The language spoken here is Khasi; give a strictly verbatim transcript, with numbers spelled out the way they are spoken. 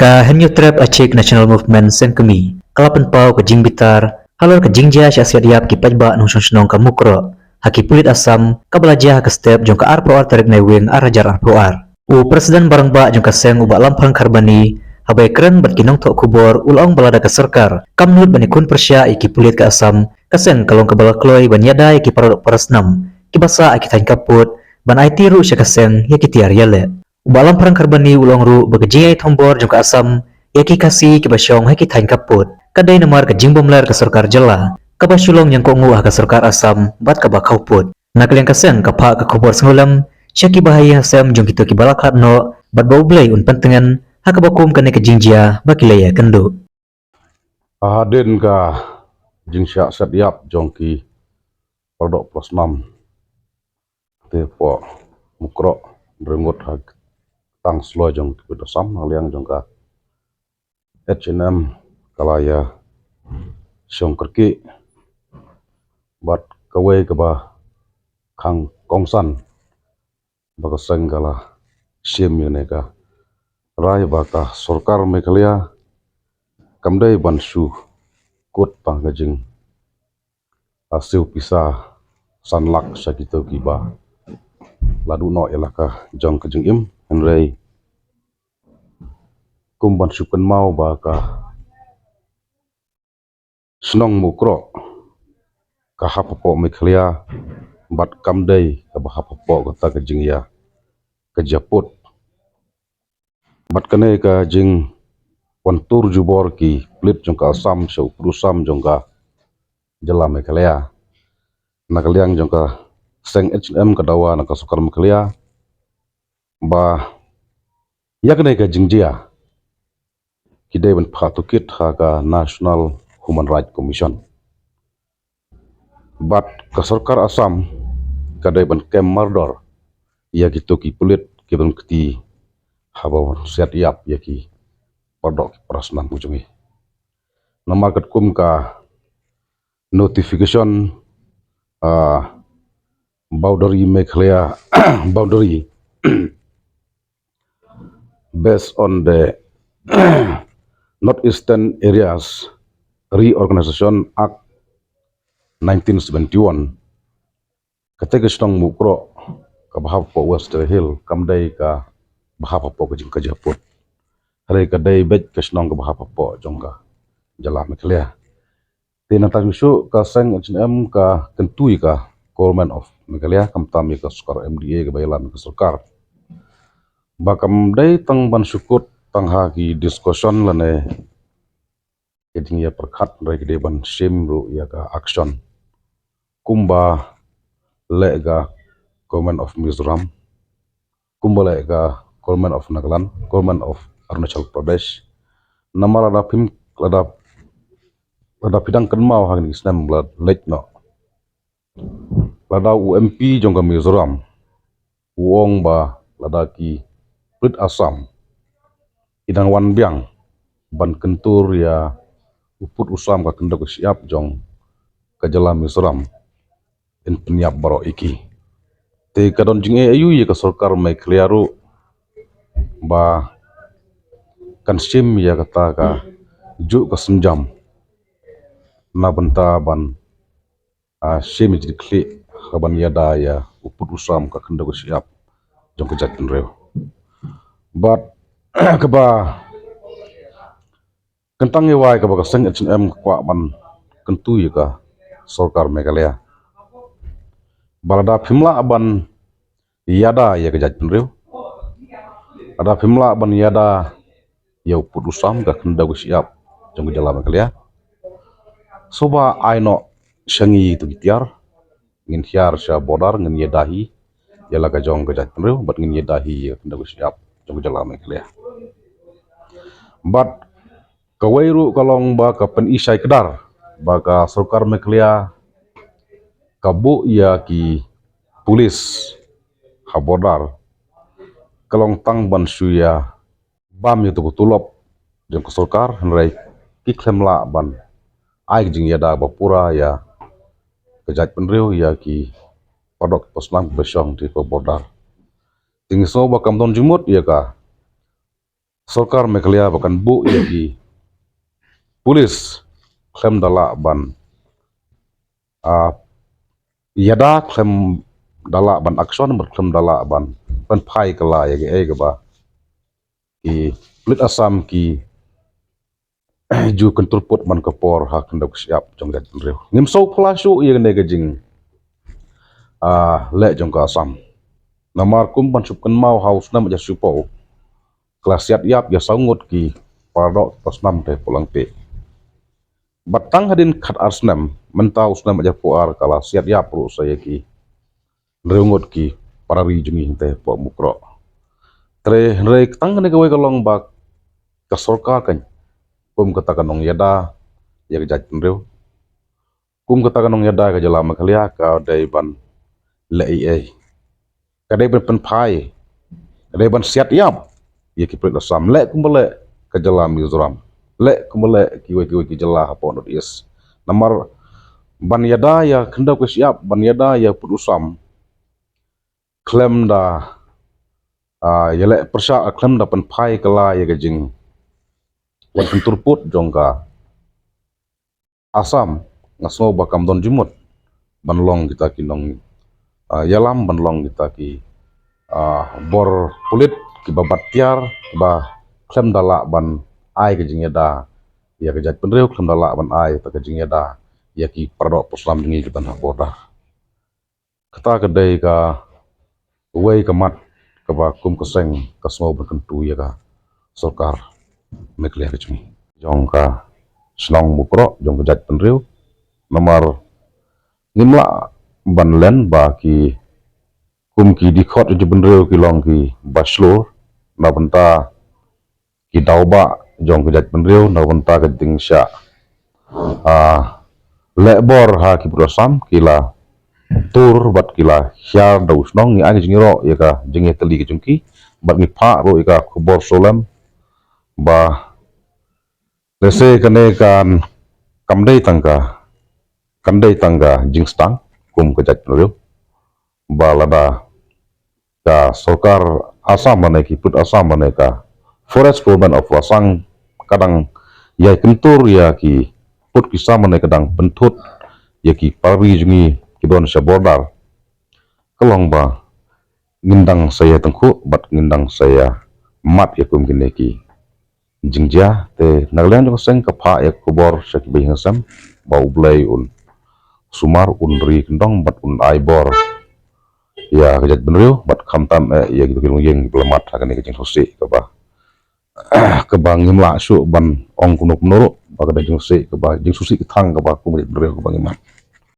Ka Hynñiewtrep Achik National Movement Seng Kmie ka la pynpaw ka jingbitar halor ka jingjia shah siat ïap ki paidbah nongshong shnong ka Mukroh ha ki pulit Assam kaba la jia ha ka step jong ka arphew ar tarik Naiwieng ar hajar arphew ar. U President ba rangbah jong ka seng u Bah Lamphrang Kharbani haba ïakren bad ki nongthoh khubor u la ong ba lada ka sorkar kam nud ban ïakhun pyrshah ïa ki pulit ka Assam, ka seng ka long kaba la kloi ban ïada ïa ki paradoh parasnam kiba sah ha ki thaiñ khappud ban aiti ruh sha ka seng ïa ki tiar ïaleh. U Bah Lamphrang Kharbani u la ong ruh ba ka jingïaid thombor jong ka Assam ïa ki Khasi kiba shong ha ki thaiñ khappud ka dei namar ka jingbymler ka sorkar jylla kaba shu long ñiangkohnguh ha ka sorkar Assam bad kaba khawpud. Na ka liang ka seng ka phah ka khubor sngewlem sha ki bahaïing hasem jong kito kiba la khlad noh bad ba U Blei un pyntngen ha kaba kum kane ka jingjia ba ki la ïakynduh. Hadien ka jingshah siat ïap jong ki paradoh parasnam te hapoh Mukroh, Ri Ngut ha tang sloi jong ki pulit Assam, na ka liang jong ka H N M ka la ïa shong kyrkieh bad kawei kaba khang kongsan ba ka seng ka la shim ïa kane ka rai ba ka sorkar Meghalaya kam dei ban shu kut tang ka jing a siew pisa san lak sha kito kiba la duh noh ïa la ka jong ka jingim, hynrei kum ban shu kynmaw ba ka shnong Mukroh ka hap hapoh Meghalaya bad kam dei kaba hap hapoh kata ka jingïa ka jia pud. Bad kane ka jingwan tur jubor ki pulit jong ka Assam sha u pud u sam jong ka jylla Meghalaya. Na ka liang jong ka seng H N M ka dawa na ka sorkar Meghalaya ba ïa kane ka jingjia ki dei ban phah tohkit ha ka National Human Rights Commission. Bad ka sorkar Assam ka dei ban kem mardor ïa kito ki pulit kiba don kti haba siat ïap ïa ki paradoh ki parasnam u jong ngi. Namar katkum ka notification, ah, boundary Meghalaya boundary based on the North Eastern Areas Reorganization Act nineteen seventy-one. Kata ka shnong Mukroh kaba hap hapoh West Jaintia Hills kam dei kaba hap hapoh ka jingkajia pud. Hynrei ka dei beit ka shnong kaba hap hapoh jong ka jylla Meghalaya. Te nangta shuh shuh ka seng H N M ka kyntu ïa ka Government of Meghalaya khamtam ïa ka sorkar M D A kaba ïalam ïa ka sorkar ba kam dei tang ban shu kut tang ha ki discussion lane ki jingïapyrkhat, hynrei ki dei ban shim ruh ïa ka action kumba leh ka Government of Mizoram, kumba leh ka Government of Nagaland, Government of Arunachal Pradesh. Namar lada phim, lada, lada phi dang kynmaw ha kine ki snem ba la leit noh, lada u M P jong ka Mizoram u ong ba lada ki pulit Assam ki dang wan biang ban kyntur ïa u pud u sam ka khyndew ka shyiap jong ka jylla Mizoram, yn pynïap baroh ïa ki. Te ka don jingeh aïu ïa ka sorkar Meghalaya ruh ba kan shim ïa kata kajuh ka sienjam na bynta ban, ah, shim ïa ka jingkitkhlieh ha ban ïada ïa u pud u sam ka khyndew ka shyiap jong ka jaitbynriew. Bad kaba kyntang ïa wai kaba ka seng H N M ka kwah ban kyntu ïa ka sorkar Meghalaya ba lada phim lah ban ïada ïa ka jaitbynriew, lada phim lah ban ïada ïa u pud u sam ka khyndew ka shyiap jong ka jylla Meghalaya, sngewbha ai noh sha ngi ïa kito ki tiar, ngin hiar sha border, ngin ïada hi ïa la ka jong ka jaitbynriew bad ngin ïada hi ïa ka khyndew ka shyiap jong ka jylla Meghalaya. Bad kawei ruh ka long ba ka pyni shai kdar ba ka sorkar Meghalaya ka buh ïa ki pulit ha border ka long tang ban shu ïa bam ïa tu ka tulop jong ka sorkar, hynrei ki khlem lah ban ai ka jingïada ba pura ïa ka jaitbynriew, ïa ki paradoh parasnam ba shong ha ka border. Te ngi sngew ba kam don jingmut ïa ka sorkar Meghalaya ba kan buh ïa ki police khlem da lah ban, ah, ïada, khlem da lah ban action, bad khlem da lah ban pynphai kylla ïa kiei kiba ki pulit Assam ki ju kyntur put man ka por ha khyndew ka shyiap jong ka jaitbynriew. Ngim sngewphylla shuh ïa kane ka jing, ah, leh jong ka Assam. Namar kum ban shu kynmaw ha u snem ar hajar shiphew, ka la siat ïap ïa saw ngut ki paradoh pulit Assam te Pulangte. Bad tang hadien khat ar snem, mynta u snem ar hajar shiphew ar, ka la siat ïap ruh sa ïa ki hynriew ngut ki para ri jong ngi hangtei hapoh Mukroh. Te hynrei tang kane kawei ka long ba ka sorkar kan, kum kata ka nongïada ïa ka jaitbynriew, kum kata ka nongïada ka jylla Meghalaya, ka dei ban leh ei ei. Ka dei ban pynphai, ka dei ban siat ïap ïa ki pulit Assam, leh kumba leh ka jylla Mizoram, leh kumba leh kiwei kiwei ki jylla hapoh North East. Namar ban ïada ïa khyndew ka shyiap, ban ïada ïa pulit Assam khlem da, ah, ïaleh pyrshah, khlem da pynphai kylla ïa ka jing wan kyntur put jong ka Assam, nga sngew ba kam don jingmut ban long kita ki nong, ah, ïalam, ban long kita ki, ah, bor pulit kiba bat tiar, kiba khlem da lah ban ai ka jingïada ïa ka jaitbynriew, khlem da lah ban ai kata ka jingïada ïa ki paradoh pulit Assam jong ngi kiba na border. Kata ka dei kawei ka mat kaba kum ka seng ka sngew ban kyntu ïa ka sorkar Meghalaya ka jong ngi, jong ka shnong Mukroh, jong ka jaitbynriew. Namar ngim lah ban len ba ki, kum ki dkhot jaitbynriew ki long kiba shlur na bynta ki daw bah jong ka jaitbynriew na bynta ka jingshah, ah, leh bor ha ki pulit Assam, ki la tur bad ki la hiar da u shnong. Ngi ai ka jingïaroh ïa ka jingïatylli ka jong ki bad ngi phah ruh ïa ka khubor sawlem ba lehse kane kan, kam dei tang ka, kan dei tang ka jingstad kum ka jaitbynriew, ba lada ka sorkar Assam mane ki pulit Assam mane ka Forest Government of Assam ka dang ïai kyntur ïa ki pulit ki Assam mane ka dang pynthut ïa ki para ri jong ngi ki don sha border, ka long ba ngin dang sa ïa tyngkhuh bad ngin dang sa ïa mad ïa kum kine ki jingjia. Te na ka liang jong ka seng ka phah ïa ka khubor sha ki bahaïing hasem ba U Blei un sumar, un ri kyndong bad un ai bor ïa ka jaitbynriew bad khamtam eh ïa kito ki longïing kiba la mad ha kane ka jingsngewsih kaba, kaba ngim lah shuh ban ong kumno kumno ruh ba ka dei jingsngewsih kaba, jingsngewsih kthang kaba kum ka jaitbynriew kaba ngi mad.